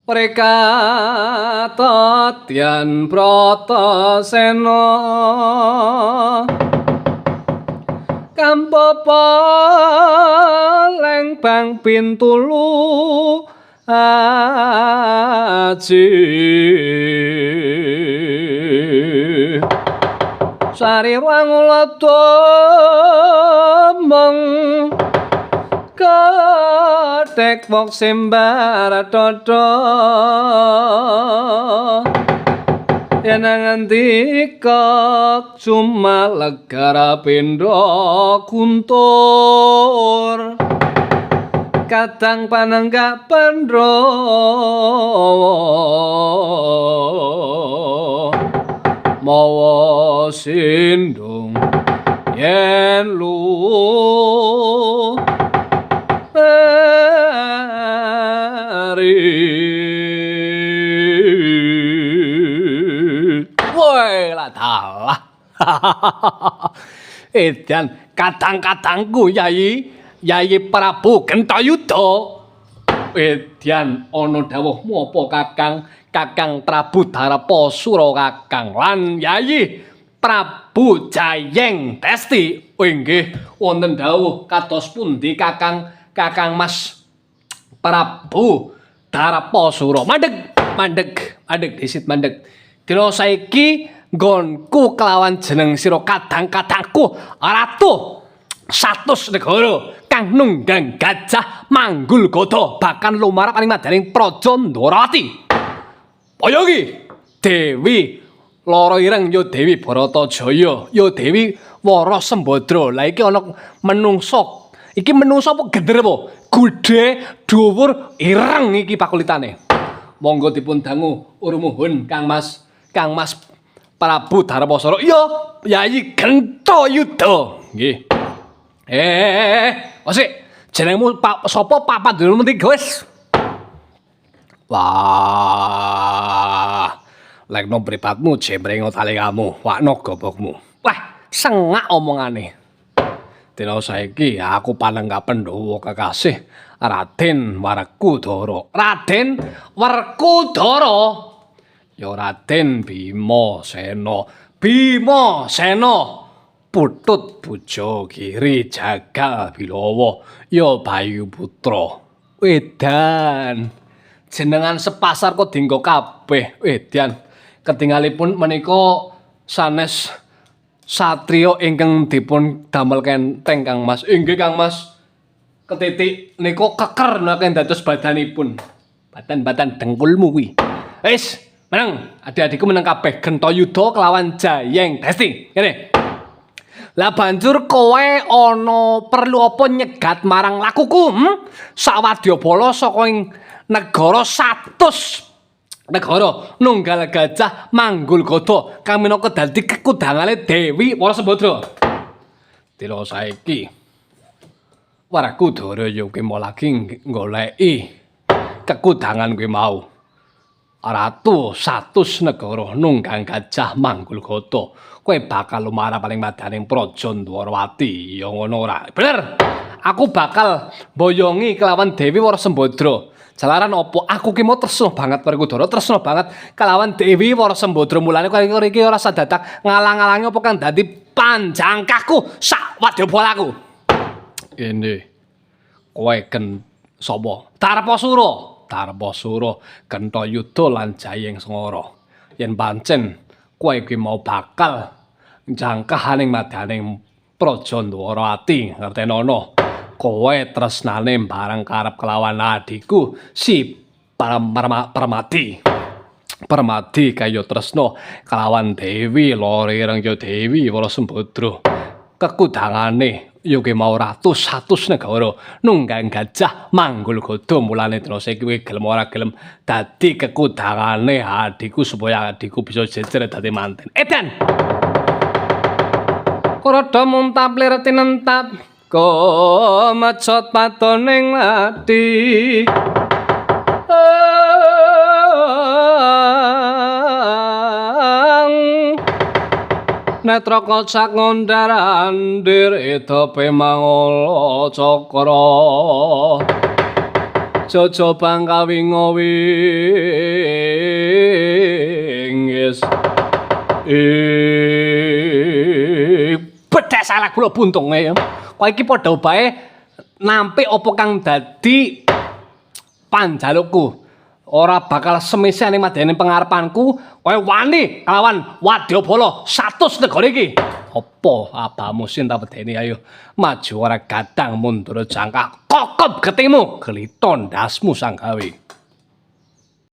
Prekatadyan Bratasena Kampapa lengbang pintulu aji Sari wangulada meng Katek wong sembar dada yen ngendika cuma legara pindha kuntur kadang panenggak Pandhawa mawa sindung yen lu Woi lah dalah. Edan kadang-kadangku Yayi, Yayi Prabu Gentayuda. Edan ana dawuhmu apa Kakang? Kakang Prabu Darapasura Kakang lan Yayi Prabu Jayeng Desti. Oh inggih, wonten dawuh kados pundi Kakang? Kakang Mas Prabu Darapasura. Mandeg, mandeg, mandeg disit mandeg. Dina saiki nggonku kelawan jeneng sira kadang-kadangku ratu 100 negara kang nunggang gajah manggul gada bahkan lumarap aning madaning praja Ndorowati. Kaya iki Dewi Loro Ireng ya Dewi Baratajaya ya Dewi Wara Sembadra. Lah iki ana menungsa. Iki menungsa apa genderuwo? Gedhe, dhuwur, ireng iki pakulitane. Monggo dipun dangu urumuhun Kang Mas. Kang Mas Prabu Darapasara. Iya, Yayi Gentayuda. Nggih. Osik, jenengmu sapa papat dulurmu tiga wis? Wah. Lekno mripatmu jemrengo talingamu, wakno gobokmu. Wah, sengak omongane. Dina saiki aku panenggak Pandhawa kekasih Raden Werkudara. Raden Werkudara. Ya Raden Bima Sena. Bima Sena putut Bujagiri Jagal Bilawa ya Bayu Putra. Edan. Jenengan sepasar kok dinggo kabeh. Edan. Ketingalipun menika sanes satriya ingkang dipun damel kenteng Kang Mas. Inggih Kang Mas. Ketitik nika keker nake dados badanipun. Badan-badan dengkulmu kuwi. Wis, meneng. Adik-adikku meneng kabeh. Gentayuda kelawan Jayeng Desti. Kene. Lah banjur kowe ana perlu apa nyegat marang lakuku? Sawadyabala saka ing negara 100 negara nunggal gajah manggul gada kang minangka dadi kekudangane Dewi Wara Sembadra. Dina saiki Werkudara ya kuwi mau lagi goleki kekudangan kuwi mau. Ratu 100 negara nunggang gajah manggul gada. Kowe bakal lumarap paling madaning praja Ndwarawati. Ya ngono ora? Bener. Aku bakal boyongi kelawan Dewi Wara Sembadra. Jalaran opo? Aku ki mau tresno banget Werkudara, tresno banget kelawan Dewi Wara Sembadra. Mulane kowe iki ora sadadak ngalang-alangi apa kang dadi panjangkahku sak wadyabalaku. Kene. Kowe gen sapa? Darpasura. Darpasura, Gentayuda lan Jayeng Sengara. Yen pancen kowe iki mau bakal jangkah ning madaning praja Ndwarawati, ngertenono. Kowe tresnane bareng karep kelawan adhiku si Permadi. Permadi kaya tresna kelawan Dewi Loro Ireng ya Dewi Wara Sembadra. Kekudangane ya ki mau ratu 100 negara nunggang gajah manggul gada. Mulane dina saiki kowe gelem ora gelem dadi kekudangane adhiku supaya adhiku bisa jejer dadi manten. Edan. Kuroda muntap lir tinentap kumecot patoning ati. Netra kocak ngondar andir edope mangala cakra. Jajabang kawinga wingis. Bedhek salah kula buntunge ya. Kowe iki padha bae nampik apa kang dadi panjalukku. Ora bakal semisal ning madene pengarepanku, kowe wani kalawan wadyabala 100 negara iki. Apa abamu sin tak wedeni ayo. Maju ora gadang mundur jangkah kokop getimu, gelita ndasmu sang gawe.